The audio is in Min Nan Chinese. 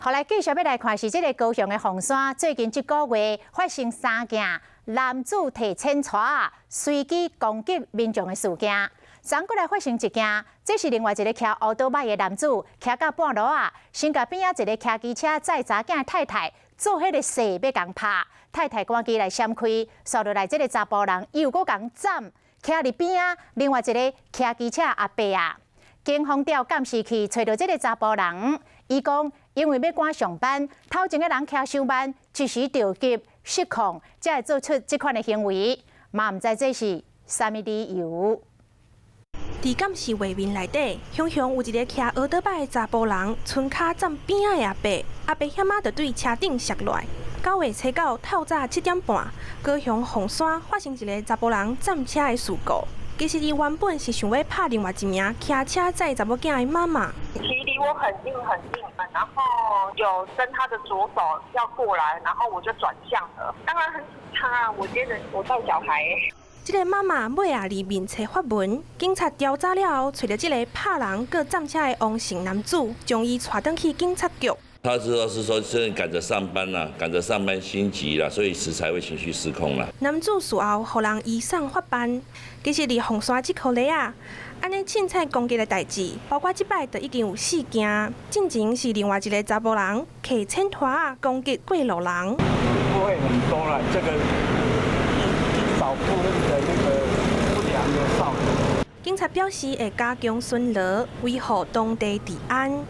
好來，繼續欲來看是這个高雄的鳳山，最近這個月發生三件男子提鉎帶隨機攻擊民眾的事件。昨閣來發生一件，這是另外一个騎歐多擺的男子，騎到半路仔，先共邊仔一个騎機車載查囝的太太做彼个勢欲共拍，太太趕緊來閃開，紲落來這个查埔人又閣共斬，徛佇邊仔，另外一个騎機車阿伯啊，警方調監視器揣著這个查埔人，伊講因為欲趕上班，頭前的人騎傷慢，一時著急失控，才會做出這款的行為，嘛毋知這是啥物理由。佇監視畫面內底，雄雄有一个騎歐多擺的查埔人，伸跤斬邊仔的阿伯，阿伯遐仔就對車頂摔落來。9月初9透早7點半，高雄鳳山發生一个查埔人斬車的事故。其實伊原本是想欲拍另外一名騎車載查某囝的媽媽。騎離我很近很近，然後有伸他的左手要過來，然後我就轉向了。當然很緊張，我接着我帶小孩。這个媽媽尾仔佇面冊發文，警察調查了後，揣著這个拍人閣斬車的王姓男子，將伊帶轉去警察局。他知道是說真的趕着上班啦，趕着上班心急啦，所以時才會情緒失控啦。男子事後予人移送法辦。其實佇鳳山這箍里仔，按呢凊彩攻擊的代誌，包括這擺就已經有四件。進前是另外一个查埔人提鉎帶仔攻擊過路人。不會很多啦，這個一少部分的那個不良的少年。警察表示會加強巡邏，維護當地治安。